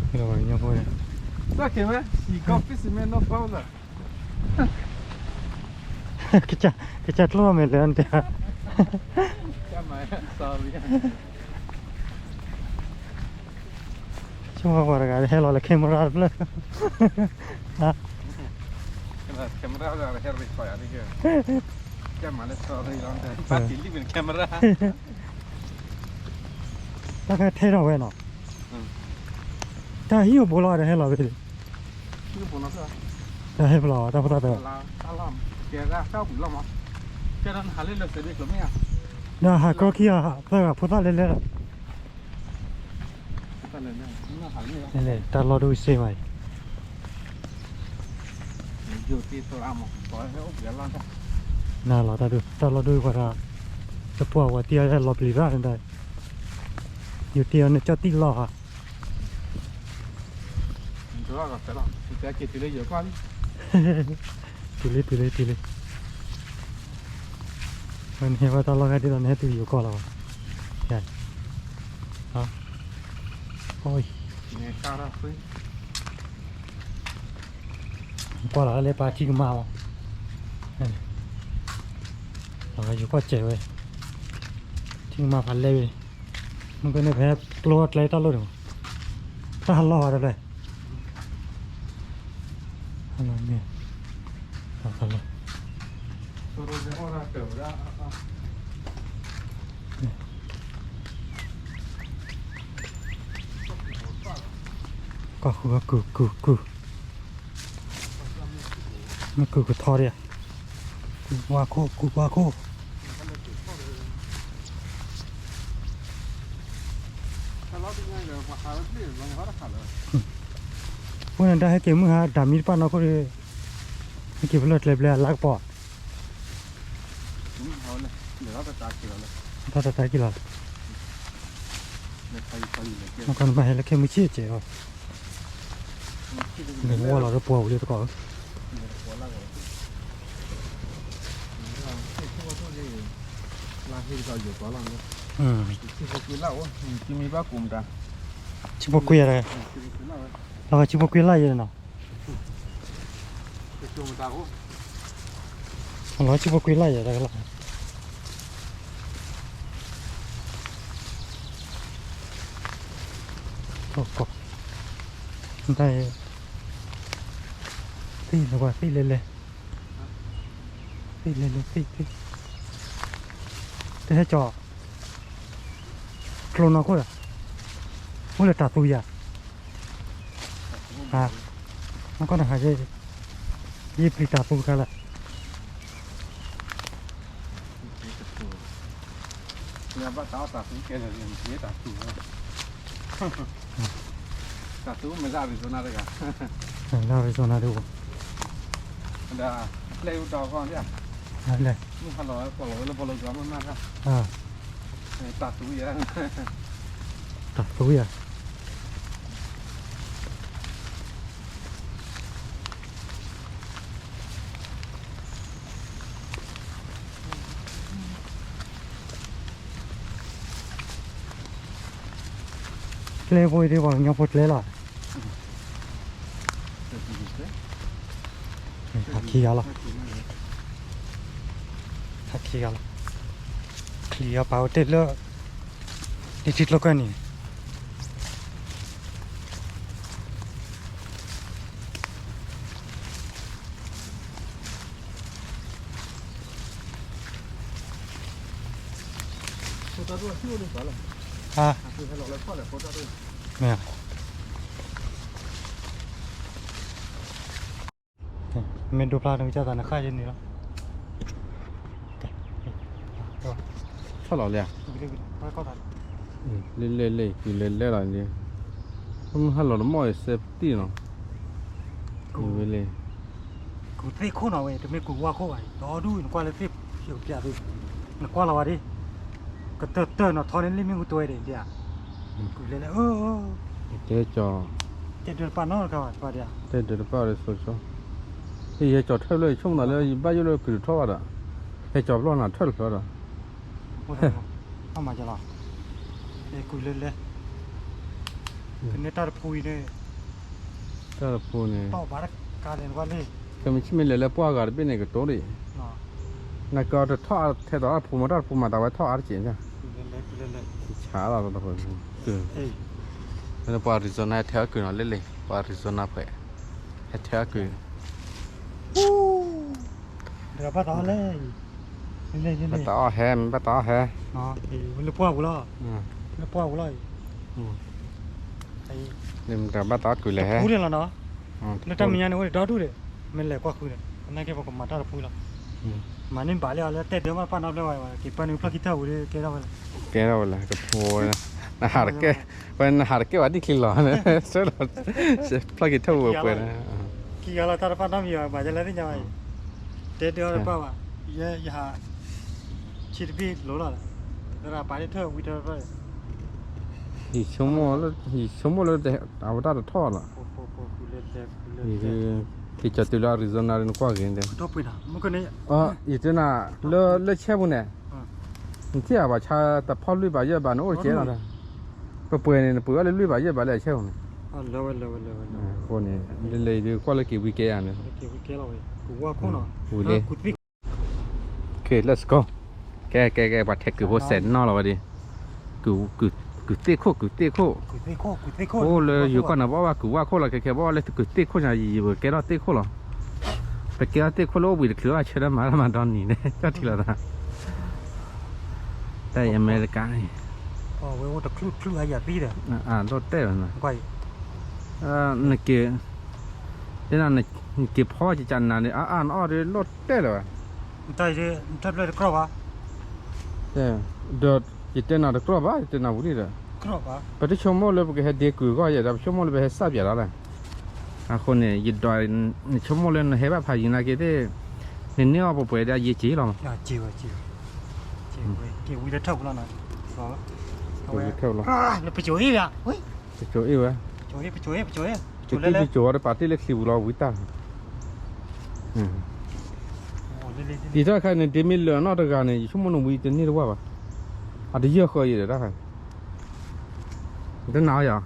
ကီၤလၤဝါကညီဖိန့ၣ်, သီၣ်က့ၤမ့ၢ် she go fishing မ့ၢ် no boat လီၤ. ကစၢ်ကျိၣ်မဲာ်လဲၣ်တဲ, ဆိကမိၣ်ပှၤတဂၤဟဲလီၤလၢ camera တဖျၢၣ်, camera ဟဲရံၣ်ဖီယၤလံ, ကဲမၤလၢ sorry လီၤ, ဘၣ်တံၤလံမ့ၢ် camera တၢ်ဖဲထဲထီၣ်ဝဲနီၤ, တၢ်ဟံၣ်အိၣ်ဘူးလီၤဒီးဟဲလီၤဝဲ, တၢ်ဟဲဖျိးတၢ်ဖိသၣ်တဂၤ, ဒီးဟးကရီခံဂၤသၢဂၤဖိသၣ်လဲၣ်လဲၣ်ဒီး, တၢ်လီၢ်ဒိၣ်စ့မးအံၤ, နၤလီၤတၢ်ဒိၣ် တၢ်လီၢ်ဒိၣ်ပှၤဒီး, တပှၢ်ဝဲတံၢ်အီၤလီၤပျံၤဘၣ်, ယိၤတံၢ်အီၤန့ၣ်ကၠီၣ်တံၢ်လီၤဧါ, တုၤလံ တုၤလံ တုၤလံ, နဟဲဝဲတၢ်လီၢ်ခါဒ်သိးနဟဲတုၤယိၤကီၢ်လီၤ, ကွၢ်လီၤလၢပၢ်ထံကမါမး, ယိၤကီၢ်စဲးဝဲ, ထံကမါဖးလဲၢ်ဝဲ, မ့ၢ်ကန့ၣ် ဖဲကျိကျဲတၢ်လီၢ်န့ၣ်မး, တၢ်ဟးလီၢ်ဝဲတဖျၢၣ် ကီၢ်ဃုာ် ကုၢ် ကုၢ် ကုၢ်, မ့ၢ်ကုၢ်ကထီဒံးဧါ, ကုၢ်ဝါခိၣ် ကုၢ်ဝါခိၣ်, အဃိန့ၣ် တၢ်ဟဲက့ၤမုၢ်ဟါ ဒၣ်မံတပၣ်နီၢ်ခိၣ်ဒီး, ဟဲက့ၤဖဲလဲၣ်ကျဲဘျဲအလါကပီၤ, တၢ်တတၢ်ကံၢ်လီၤ, နကနဘၣ်ဟဲလၢခဲမုၢ်ဆ့ၣ်ကဲးအီၤ, နဝီလီၤဒီးပှၤဝံၤလံတကီၢ်ဧၢ, ဆံဖိကွ့လၢ်ယဲ, လီၤဂာ်ဆံဖိကွ့လၢ်ယဲနီၤ, လီၤဂာ်ဆံဖိကွ့လၢ်ယဲတၢ်ကလီၢ်, ကီၢ်, သ့ၣ်လၢၤကွၢ် သ့ၣ်လဲၤလဲၤ, သ့ၣ်လဲၤလဲၤ သ့ၣ်သ့ၣ်, တဟဲကၠီၤ ကျိနီၢ်ခိၣ်ဒီး, အိၣ်လၢတၢ်သူယၤ, ဟါ, နကီၢ်တဟါက့, ယပျံၤတၢ်သူတခါလၢာ်, ဘၣ်တၢ်အီၣ်တၢ်သူကဲလၢာ်, တၢ်သူ, တၢ်သူမ့ၢ်လၢ Arizona တဂၤ, လၢ Arizona တဂၤ, ဒီး ပျဲၢ်အူတီၤကီၢ်န့ၣ်, မုၢ်ဟါလီၤဝဲပီၢ်လီၤဝဲလၢပီၢ်လီၤကီၢ်မ့ၢ်မး, တၢ်သူယၤ, တၢ်သူယၤ ကျဲဖိအံၤဒ်ပှၤကညီဖိကျဲလီၤ, ဟးခံဂၤလီၤ, ဟးခံဂၤလီၤ, ချံဂၤပာ်ဝဲတ့ၢ်လၢ ဒ်ထံကျိကၢၢ်န့ၣ် မ့ၢ်ဒိဖျါန့ၣ် ကစၢ်သးနခါယဲန့ၣ်လီၤ, ကဲ, ကဲ, ထီၣ်လီၤလံဧါ, လဲၤလဲၤလဲၤ ကလဲၤလဲၤလီၤန့ၣ်, မုၢ်ဟါလီၤတမီၢ်အံၤ စဲပတံၢ်နီၤ, ဝဲလဲၤ ကူၣ်သ့ၣ်ခိၣ်နီၤဝဲ တမ့ၢ်ကူၣ်ဝါခိၣ်ဘၣ်, ဒီဒူၣ်နကွၢ်လၢသ့ၣ်ဖျိးပျးသ့ၣ်, နကွၢ်လီၤဝဲဒၣ်, ကတၢၢ်တၢၢ်နီၤထီန့ၣ်လံမ့ၣ်အူတွဲဒၣ်ဒ်ဧါ, ကူၣ်လဲၤလဲၤ, တဲကၠီ, တဲဒၢတပၣ်နီတခါဘၣ်, တဲဒၢတပၣ်ဒီးဆိဆိ, ယဟဲကၠီထၢၣ်လၢယဆိကမိၣ်သးလၢယဘၣ်ယိၣ်လၢကုၢ်တထီၣ်ဘၣ်ဒီး, ဟဲကၠီဖျီၣ်နၤထၢၣ်တဖျၢၣ်ဒီး မၤကလီၤ, ကနဲတၢ်တဖိအံၤန့ၣ်, တၢ်တဖိန့ၣ်, ကမ့ၢ်လဲၤလၢပှၢ်ဂၤတဘ့ၣ်န့ၣ် ကတိၤဒံး, နကတထီၣ်ထဲသိးတၢ်တဖိမး တၢ်တဖိမး တၢ်ဝဲထီၣ်အါတက့ၢ်, ဆါလီၤတၢ်တဖိ, ပှၤ Arizona ဟဲထဲအီၣ်ကုၢ်နီၤ လ့လ့, ပှၤ Arizona ဖဲ, ဟဲထဲအီၣ်ကုၢ် ဘၣ်တၢ်အီၣ်ဟဲ, ဘၣ်တၢ်အီၣ်ဟဲ, လၢပှၢ်ပူၤလီၤ, လၢပှၢ်ပူၤလီၤ, ဘၣ်တၢ်အီၣ်ကုၢ်လဲၤဟဲ, လၢတၢ်မဲာ်ညါန့ၣ် အိၣ်ဒီးဒီဒူၣ်ဒီး, မ့ၢ်လဲၤကွၢ်ဃုဒီး နာ်က့ပကမၤတၢ်တဖိလီၤ, မၤန့ၢ်ဘၣ်လံအီၤလၢတဲဒၢမးပာ်နီတဖျၢၣ်ဝဲ, က့ၤပာ်န့ၢ်ဖျီၣ်ခံထၢၣ်ဝံၤဒီး ကဲထီၣ်ဝဲလီၤ, ကဲထီၣ်ဝဲလီၤ, ကဖိ, နဟးတကဲ, ဝဲနဟးတကဲဘၣ်ဒ်ချံလီၤ, ဆၢလီၤ, ဖျီၣ်ခံထၢၣ်ဝံၤပှဲၤန့ၣ်, ခံဂၤလီၤ တၢ်တပာ်နီတမံၤဘၣ် မၤဒ်လဲၣ်သ့ၣ်ညါဘၣ်အံၤ, တဲဒၢအီၤတပာ်ဘၣ်, ယဲယဟး, ဆံတဘ့ၣ်လိၤလီၤ, သရၣ်ပာ်ဒၣ်ထၢၣ်ဝံၤတဖျၢၣ်, ယဆိကမိၣ်လၢ အဝဲတၢ်တထီၣ်လီၤ, က့ၤကၠီၤတုၤလၢ Arizona ဒီးနကွၢ်ဂ့ၤန့ၣ်, ယတဲနၤ, လၢဆဲပူၤန့ၣ်, နထံၣ်အဘၣ်ဆါတဖီလွံၢ်ဘးယဲၢ်ဘးန့ၣ် အိၣ်တကဲလီၤ, ပပှဲၤန့ၣ် နပှဲၤအီၤလၢလွံၢ်ဘးယဲၢ်ဘးလၢအဆဲပူၤန့ၣ်, အဃိန့ၣ်, လၢလၢအံၤဒုးကွၢ်လၢက့ၤဝံကဲယၤန့ၣ်, ဝံၤလံ Okay, let's go. ကဲ ကဲ ကဲ ပှၤထဲကုၢ်ဖိစဲးနီၤလီၤဝဲဒၣ်, ကုၢ်သ့ၣ်ခိၣ် ကုၢ်သ့ၣ်ခိၣ်, အိၣ်လၢယိၤကီၢ်န့ၣ် ဘၣ်ဘၣ်ကုၢ်ဝၣ်ခိၣ်လီၤ, ခဲခဲဘၣ်ဘၣ်လၢကုၢ်သ့ၣ်ခိၣ်ညါ ယပကဲထီၣ်သ့ၣ်ခိၣ်လီၤ, ပကဲထီၣ်သ့ၣ်ခိၣ်လၢအိၣ်ဘှံးတချုးဘၣ် ဆၢထၢၣ်မၤတၢ်မၤဒီနံၤန့ၣ် ကၠီၣ်ထံလီၤသး, တၢ်အံၤအမဲရကၤန့ၣ်, တၢ်လီၢ်တဲာ်ဘၣ်, နက့ၤ, တဲနၤ, နက့ၤဖီကကနၤန့ၣ် အါအါနအီၣ်ဒီးလီၢ်တဲာ်လၢၤဘၣ်, တၢ်တဖျၢၣ်တကြၢးဘၣ်, ဒီးယတဲနၤတကြၢးဘၣ် ယတဲနၤဝံၤလံဒီး, ပတဆိကမိၣ်လၢပကဟဲဒ့ကုၢ်အဂီၢ်ယဲဒီး ပဆိကမိၣ်လၢပဟဲစၢ်ပၠးတၢ်လဲၣ်, အဃိန့ၣ် ယဒွး, နဆိကမိၣ်လၢနဟဲဘၣ်ဖးယံၤနာ်က့သ့ၣ်, နန့ၢ်အီၣ်ပှဲၤပှဲၤဒီးယ့က့ၤလီၤ, က့ၤဝံၤလၢထၢၣ်ပူၤလီၤ, လၢပစိၤအ့ၣ်ဘၣ်, ပစိၤအ့ၣ်ဝဲ, ပစိၤအ့ၣ် ပစိၤအ့ၣ် ပစိၤအ့ၣ် ပစိၤလၢလၢ ပစိၤဝဲတပာ်တ့ၢ်လၢချံပူၤလီၤဝံၤတၢ် တံၤတၢ်ခါန့ၣ် ဒ့မ့ၢ်လၢာ်နီတဂၤန့ၣ် ယဆိကမိၣ်နဝံၤတန့ၢ်တဝၢ်ဘၣ်, အတယၢၢ်ဃီအံၤဒီးတၢ်ခါ, တနာ်အီၤယၤ,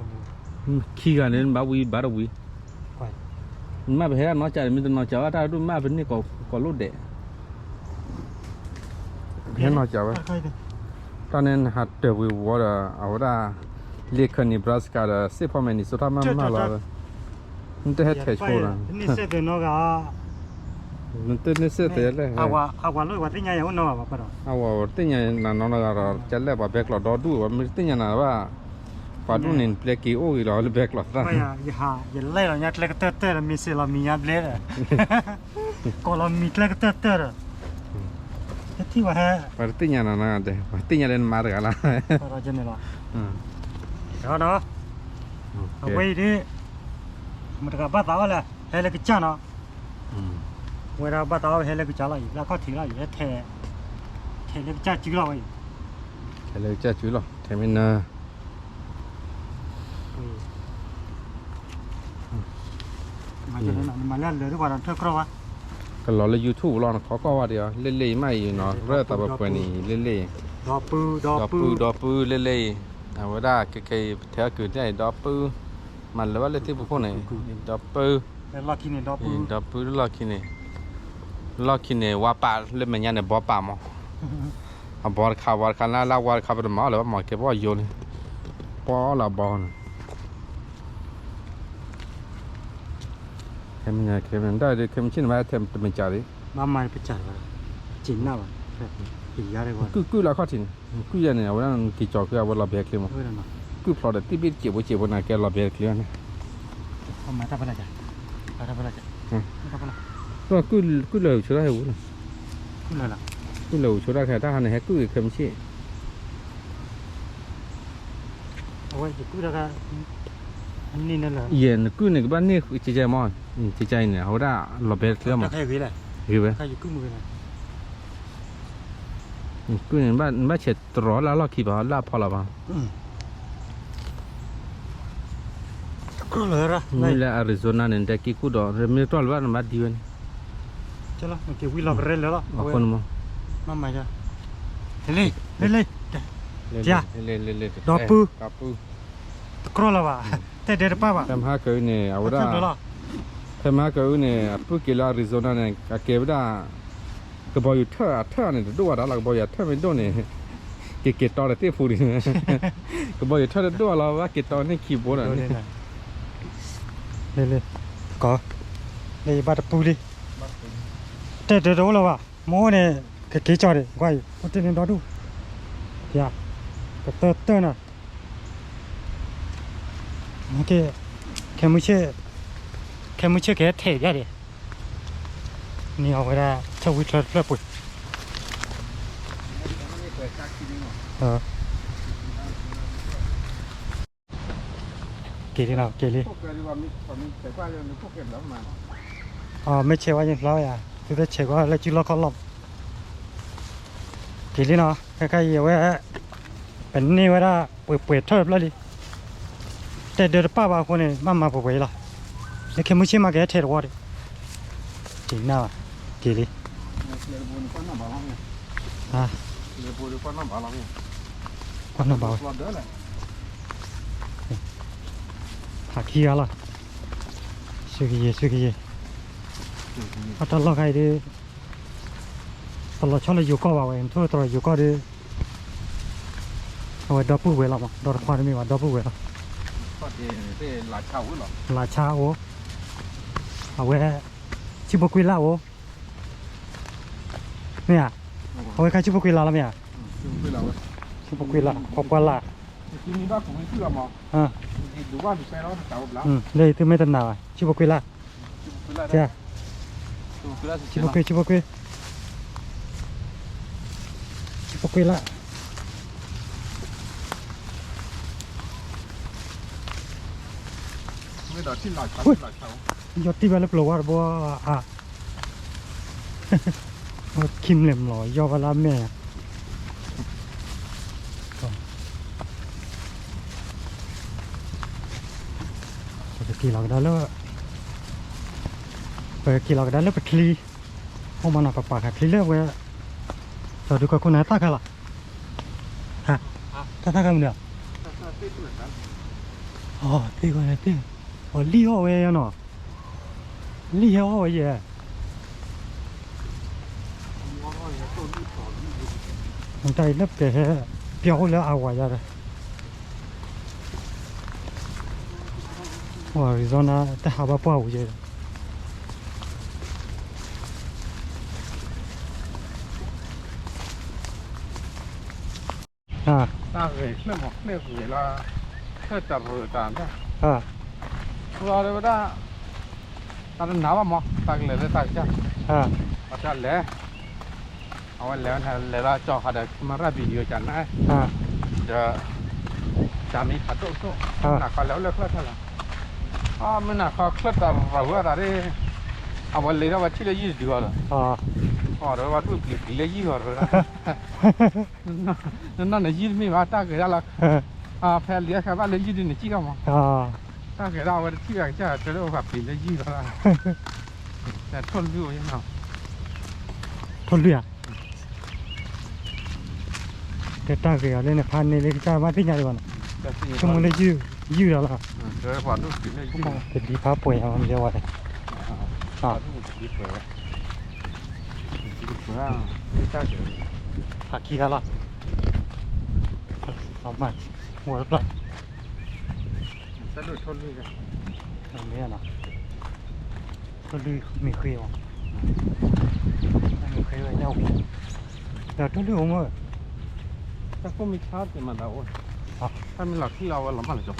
ခံဂၤန့ၣ် နဘၣ်ဝံၤဘၣ်တဝံၤ, နမ့ၢ်ပဟဲဒၣ်နီၢ်ကၠးန့ၣ် မ့ၢ်တနီၢ်ကၠးဘၣ်တၢ်ဒိၣ်မး ပန့ၢ်ကိးလိၣ်ဒဲး, ဟဲနီၢ်ကၠးဝဲ, တၢ်န့ၣ်နဟးတၢၢ်ဝံၤဝီဒီး အဝဲဒၣ် Lincoln Nebraska ဒီး Saint Paul Minnesota မ့ၢ်မ့ၢ်လီၤ, နတဟဲထဲးဆိလီၤ နတန့ၢ်စဲးသဲးလဲၣ်, အဝဲသ့ၣ်ညါယၤအိၣ်နီၤဘၣ်ဒီး အဝဲသ့ၣ်ညါနၤနီၤဒီး ကလဲၣ်ပှၤဘဲကျီၢ်ဒီဒူၣ်ဝဲ မ့ၢ်တသ့ၣ်ညါနၤဘၣ်, ပှၤဒူၣ်န့ၣ် နပျဲက့ၤအိၣ်ဂ့ၤလီၤလၢဘဲကျီၢ်သၣ်, ယဟးယလဲၣ်လီၤညါကျဲကတၢၢ်တၢၢ်ဒီး မ့ၢ်စ့းလီၤမံၤညါဘျဲဒီး ကိးလီၤမံၤကျဲကတၢၢ်တၢၢ်ဒီး တထံၣ်ဝဲဟဲ, ပှၤတသ့ၣ်ညါနၤနီၤ, ပှၤသ့ၣ်ညါလၢနမါတဂၤလီၤ, ဒီး အဝဲအံၤဒ် မတၤတဂၤဘၣ်သးအီၣ်လဲၣ် ဟဲလၢကစၢ်နီၤ, ဝဲဒၣ်ဘၣ်သးအီၣ်ဝဲဟဲလၢကစၢ်လီၤ ယလၢခီၣ်ထံးလီၤ ယဟဲထဲး, ထဲးလၢကစၢ်စုလီၤဝဲအံၤ, ထဲးလၢကစၢ်စုလီၤ ထဲးမ့ၢ်နၢ ကလီၤလၢ YouTube လီၤ နခီကီၢ်ဝဲဒၣ်အီၤ လ့လ့မးအံၤနီၤ ရၢၢ်သးပှဲၤပှဲၤန့ၣ် လ့လ့, ဒီပုၢ် ဒီပုၢ် လ့လ့အံၤ, အဝဲဒၣ်ခဲခဲအံၤ ပထဲအီၣ်ကုၢ်န့ၣ်အံၤ ဒီပုၢ်, မၤလၢဘၣ်လၢသ့ၣ်ဖူခိၣ်န့ၣ်, ဒီပုၢ်, ဒီပုၢ်လၢလီၢ်ခံန့ၣ်, လီၢ်ခံန့ၣ်, လီၢ်ခံန့ၣ် ဝါပာ်လၢမဲာ်ညါန့ၣ် ဘီပာ်မး, အဘီတခါ ဝါတခါ လၢလၢဝါတခါ ပတမၤအီၣ်လၢၤဘၣ် မၤကဲပီၣ်ယိၤန့ၣ်, ပီၣ်လၢအဘီန့ၣ် ခဲမုၢ်နံၤ ခဲမုၢ်နံၤ ဒ်ခဲမုၢ်ဆ့ၣ်န့ၣ် ဘၣ်ထဲတမ့ၢ်ကၢ်လံ, ဘၣ်မၤပကၢ်လီၤ, က့ၤနၢ်ဘၣ်, ကုၢ်ကုၢ်လၢအခီၣ်ထံးန့ၣ်, ကုၢ်ယဲန့ၣ် အဝဲဒၣ်နက့ၤကၠီၤဃုာ်အဝဲလီၤဘဲချ့မး, ကုၢ်ဖျိးဒီးသံၣ်ဘ့ၣ်တစဲးဖိစဲးဖိန့ၣ် ကဲလီၤဘဲချ့န့ၣ်, ကုၢ်လၢဆၢထၢၣ်ဟဲဝူလီၤ, ကုၢ်လၢလီၤ ကုၢ်လၢအိၣ်ဆိတၢ်ခဲ တၢ်ဟါန့ၣ် ဟဲကုၢ်ဂ့ၤခဲမုၢ်ဆ့ၣ် အဝဲယကုၢ်တၢ်ခါ နံၣ်န့ၣ်လၢ ယဲ နကုၢ်န့ၣ် ကဘၣ်န့ၢ်ကကဲမး, ကကဲအံၤန့ၣ် အဝဲဒၣ်လီၤဘဲတချုးမး, ဂ့ၤဝဲ, ကုၢ်န့ၣ် နဘၣ်ဆဲးတရီလၢအလီၢ်ခံဘၣ် လၢအဖီလာ်ဘၣ်, မ့ၢ်လၢ Arizona န့ၣ် နတဲက့ၤကူၣ်ဒီး မ့ၢ်တြီလၢၤဘၣ် နဘၣ်ဒံဝဲန့ၣ်, လၢလံ, ဒီပုၢ်, တကြၢးလၢၤဘၣ်, တဲဒဲတပၢ်ဘၣ်, ဖဲမဟါကန့ၣ် အဝဲဒၣ်, ဖဲမဟါကအုန့ၣ် အပုၢ်က့ၤလၢ Arizona န့ၣ် အကဲဝဲဒၣ် ကဘီယူၤထၢၣ်အထၢၣ်န့ၣ် တဒိၣ်ဘၣ်ဒီးလီၤ, ကဘီယူၤအထၢၣ်မ့ၢ်ဒိၣ်န့ၣ် ကကဲၤတီဒီးသ့ၣ်ဖူဒံး, ကဘီယူၤထၢၣ်တဒိၣ်ဘၣ်လီၤ ဘၣ်ကဲၤတီန့ၢ်ခံဘိဒီး, လၢ, လၢယဘၣ်တပုၢ်လံ, တဲဒဲတအိၣ်လၢၤဘၣ်, မ့ၢ်အိၣ်န့ၣ် ကက့ၤကၠီဒံး, ကွၢ်အံၤ အိၣ်တ့ၢ်န့ၢ်ဒီဒူၣ်, ယၤ, ကတၢၢ်တၢၢ်နီၤ ခဲမုၢ်ဆ့ၣ်, ခဲမုၢ်ဆ့ၣ်ကဟဲထဲးပျၢ်ဒံး, န့ၢ်အီၤဝဲဒၣ် ထၢၣ်ဝံထၢၣ်တဖျၢၣ်ပှ့ၤ, က့ၤလံနီၤ က့ၤလံ, မ့ၢ်ဆဲးဝဲယဖျါဝဲယၤ သုတဆဲးကွၢ်လၢစုလီၢ်ခီၣ်လီၢ်, က့ၤလံနီၤ ခဲခါအံၤအဝဲ ပန့ၢ်ဝဲဒၣ်ပှဲၤပှဲၤထၢၣ်တဖျၢၣ်လံ, တဲဒၢတပၢ်ဘၣ်အဃိန့ၣ် ဘၣ်မၤပှဲၤပှဲၤအံၤလီၤ, လၢခဲမုၢ်ဆ့ၣ်မးကဟဲထဲးတဝီဒံး, က့ၤနၢ်ဘၣ်, က့ၤလံ, ကွၢ်နီၣ်ဘၣ်ဝဲ, ဟးခံဂၤလီၤ, ဆူကယံၤ ဆူကယံၤ, အတၢ်လီၢ်ခါအံၤဒ် တလီၤဆီလၢယိၤကီၢ်ဘၣ်ဝဲ နထိၣ်တရၢယိၤကီၢ်ဒီး အဝဲဒီပုၢ်ဝဲၢ်လီၤမး ဒီတခွါတမ့ၢ်ဘၣ် ဒီပုၢ်ဝဲၢ်လီၤ, လၢဆါအိၣ်, အဝဲ ဆံဖိကွံလၢ်အိၣ်, မ့ၢ်ဧါ, အဝဲခါဆံဖိကွံလၢ်လီၤမ့ၢ်ဧါ, ဆံဖိကွံလၢ် ပှၤပှၢ်လၢ်, လၢသုမ့ၢ်တနာ်ဘၣ် ဆံဖိကွံလၢ် ဆံဖိကွံ ဆံဖိကွံ ဆံဖိကွံလၢ်, ယီၤတံၢ်ဘၣ်လၢပျိၤဝါတဘိဧါ, ခံမျၢၢ်မျီၤ ယီၤဘၣ်လၢအမဲာ် ပကက့ၤလီၤကဒါလၢ, ပကက့ၤလီၤကဒါလၢပချံ, အိၣ်မးနီၤ ပပာ်ခါချံလၢဝဲ, စီၤဒုးကီၢ်ခိၣ်န့ၣ် တၢ်ခါလီၤ, တၢ်တၢ်ခါမနုၤ, သ့ၣ်, အီၤလံၣ်အီၣ်ဝဲနီၤ, လံၣ်ဟဲအီၣ်ဝဲယဲၢ် တၢ်အံၤလၢပကဟဲ ပျီအိၣ်လၢအဝၤယၤဒီး Arizona တၢ်ဟးဘၣ်ပှၢ်ဝဲယဲၢ်ဒီး တၢ်ဂ့ၤချၢၣ်မး ချၢၣ်ဂ့ၤလီၤ, ချၢၣ်တရၢတၢ်ဒၣ်, လီၤဒဝဲဒၣ်, တၢ်တနာ်ဘၣ်မး တၢ်ကလဲၤလၢတၢ်ကစၢ်, အတၢ်လဲၤ, အဝဲလဲၤဝဲန့ၣ် လဲၤလီၤကၠီၤဃာ်ဒီး camera video ကနၣ်, ဒီး တၢ်မံဖးဒိၣ်ဒိၣ်, နၢ်ခီလဲၤအိၣ်လၢချၢၣ်ထီၣ်လီၤ, မ့ၢ်နၢ်ခီချၢၣ်တရၢဝဲသးဒၣ်, အဝဲလဲၤထီၣ်ဝဲထံၣ်လၢယုၢ်တဒုအီၤလီၤ, အီၤဒီးဝဲဒၣ်ပျံၤလၢယုၢ်အီၤဒီး နနီၢ်န့ၣ်ယုၢ်တမ့ၢ်ဘၣ် တၢ်ဂဲၤဒၣ်လီၤ, ဖဲလံာ်အခါဘၣ်လၢယုၢ်ဒုန့ၣ်စံၣ်ထီၣ်မး, တၢ်ဂဲၤဒၣ်အဝဲတထံၣ်ဘၣ်ကစၢ် တဲလၢအိၣ်ဃာ်ပျံၤလၢယုၢ်လီၤ, ထိၣ်လွံၢ်အိၣ်ယဲၢ်နီၤ, ထိၣ်လွံၢ်ဧါ, တဲတၢ်ဂ့ၤအီၤလၢနဖးန့ၢ်လၢကစၢ်မ့ၢ်သ့ၣ်ညါဒံးဘၣ်နီၤ, ဆိကမိၣ်လၢယုၢ်, ယုၢ်ဒီးလီၤ, ပဒံဖးပှဲၤညါမးမ့ၢ်ဝဲ, ဖးခံဂၤလီၤ, မ့ၢ်, မ့ၢ်နီၤ, ထိၣ်လွံၢ်မ့ၢ်ဃ့အီၤ, မ့ၢ်ဃ့ဝဲညါ, ဒီးထိၣ်လွံၢ်အိၣ်မး, တၢ်ကိၢ်မ့ၢ်ဆါတ့ၢ်မးဒၣ်အိၣ်, တၢ်မ့ၢ်လီၤခံလီၤဝဲလီၤမးလၢကၠီ အ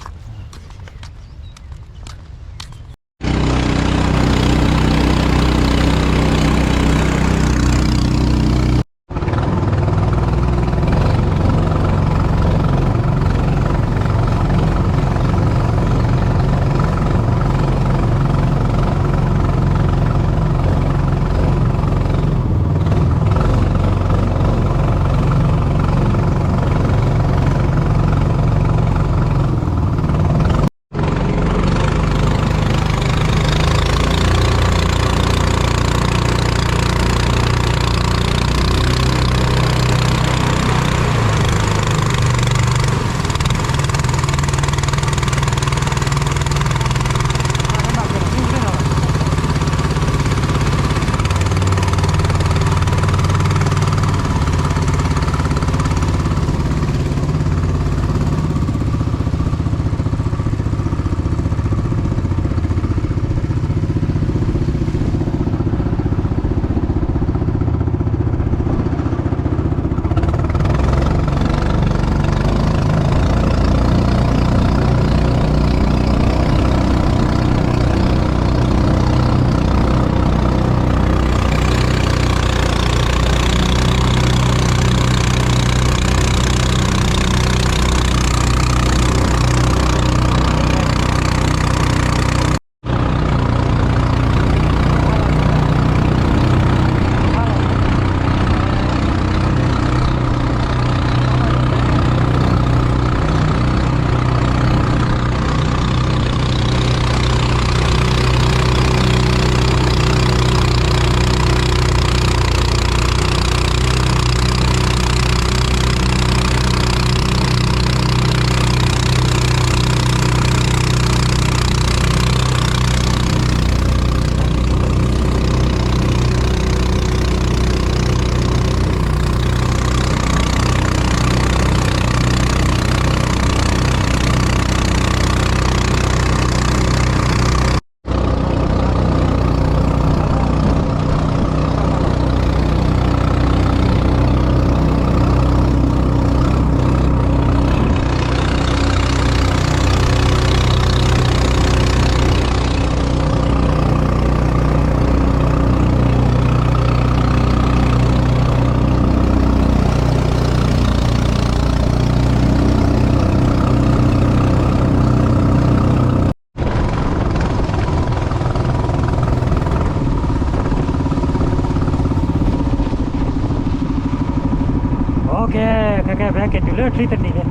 ကဲ, ခဲကဲ ဖဲက့ၤတုၤလၢချံတနံၤန့ၣ်,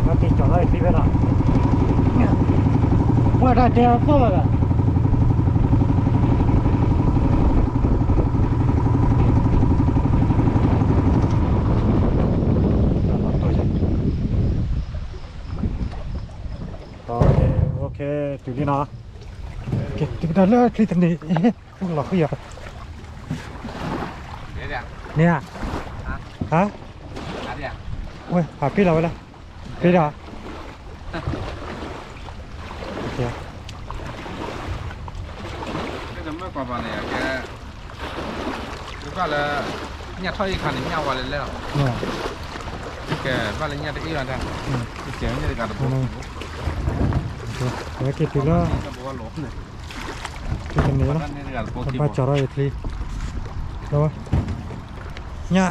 ပက့ၤကၠီၤလီၤချံဖဲလီၤ, ပှၤတၢ်တဲအသီၣ်လီၤလၢ တုၤလံနီၤ, တုၤကတၢၢ်လၢချံတနံၤ, အိၣ်လီၤဃံၤအီၤ, န့ၣ်ဧါ, ဟါ, ဝဲ ဟးပ့ၢ်လီၤဝဲလဲၣ်, ပ့ၢ်ဒီး မ့ၢ်ကွၢ်ပှၤန့ၣ် ကဲ, ဘၣ်လၢ ညၣ်ထီၣ်အံၤခါန့ၣ် ညၣ်ဝါလဲၣ်လဲၣ်လီၤ, ကဲ ဘၣ်လၢညၣ်တအ့ၣ်ဘၣ်တၢ်, ကဲညၣ်တဂၤတဘိ, ဝဲက့ၤတုၤလၢ တန့ၣ်လီၤ, ဘၣ်ကၠီၤထီၣ်အံၤချံ,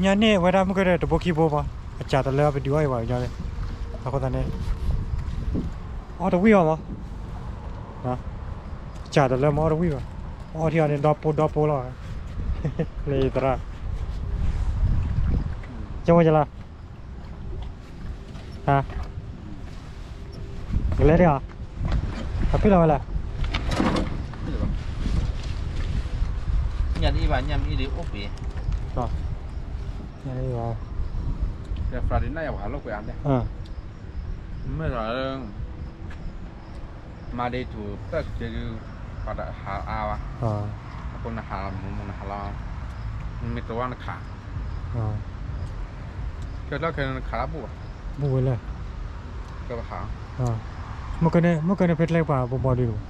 ညၣ်န့ၣ်ဝဲဒၣ်မုၢ်ကဲဒီးတဘိခံဘိဘၣ်, အစှၤတလၢပဒုးအီၣ်အံၤဘၣ်ညီ, အဃိသတးန့ၣ် အီၣ်တဝံၣ်ဘၣ်မး, အစှၤတလၢမ့ၢ်အီၣ်တဝံၣ်ဘၣ်, အီၣ်ထံအီၤန့ၣ် ဒီပိဒီပိလီၤ, လၢယသရၣ်, ကဲဝဲယလၢ ဟါ, ကလဲၤဒံးဧါ, အဖံၣ်လီၤဝဲလဲၣ်, ညၣ်တအ့ၣ်ဘၣ် ညၣ်မ့ၢ်အ့ၣ်ဒီးအိၣ်ပ့ၤ, ညၣ်တအ့ၣ်ဘၣ်, Friday night ယဝၤလိာ်ကွဲအါလဲၣ်, မ့ၢ်လီၤ Monday to Thursday ဒုး ပှၤတဟးအါဘၣ်, အဃိနဟးမူမူနဟးလီၤ, နမ့ၢ်တဝါနခး, ကဲလီၤခဲနခးလၢဘူၣ်ဘၣ်, ဘူၣ်ဝဲလဲၣ်, ကဲပဟး, မ့ၢ်ကဲန့ၣ် မ့ၢ်ကဲန့ၣ်ဖဲကျဲပှၤဘီဘီဒုး,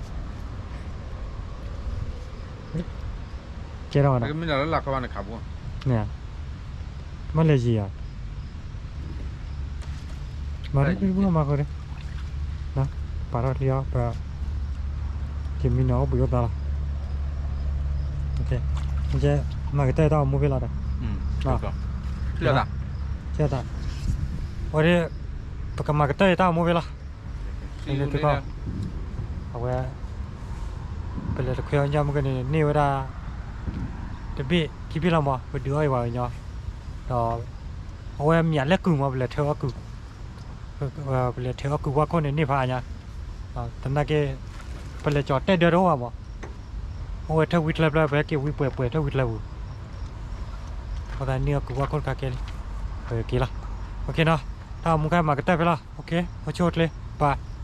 ကဲထီၣ်ဝဲဒၣ်, မ့ၢ်လၢလၢ်ခီဘၣ်နခးဘူၣ်, န့ၣ်, မ့ၢ်လဲၤယံၤဧါ မၤရ့မၤဃုာ်, ပာ်ထီၣ်ချံအီၤ ပက့ၤမံနီၤအိၣ်ဘှံးအိၣ်သါလီၤ, မၤကတၢၢ်တၢ်အိၣ်မူဖဲလီၤဒီး, ဝဲဒၣ် ပကမၤကတၢၢ်တၢ်အိၣ်မူဖဲလီၤ, လၢသုခီၣ်, အဝဲ ပလဲၤတခွဲအီၣ်ညၣ်မ့ၢ်ကဲန့ၣ် န့ၢ်ဝဲဒၣ် တဘ့ၣ်ခံဘ့ၣ်လီၤမး ပဒုးအီၣ်အံၤပှၤကညီ, ဒီး အဝဲမ့ၢ်လဲၤကုၢ်မး ပလဲၤထၢအီၣ်ကုၢ်, ပလဲၤထၢအီၣ်ကုၢ်ဝါခိၣ်န့ၣ် န့ၢ်ဖးအါညါ, သနာ်က့ ပလဲၤကၠီၤတဲဒၢတအိၣ်ဘၣ်မး, အိၣ်ဝဲထၢဝံချၢဖျၢၣ် ပဟဲက့ၤဝံပှဲၤပှဲၤထၢဝံချၢပူၤ, အဃိသတးန့ၢ်အီၣ်ကုၢ်ဝါခိၣ်တခါကဲလံ, ပက့ၤလီၤ, တၢ်အိၣ်မူခဲမၤကတၢၢ်ဖဲလီၤ, အိၣ်ဆူၣ်အိၣ်ချ့ bye.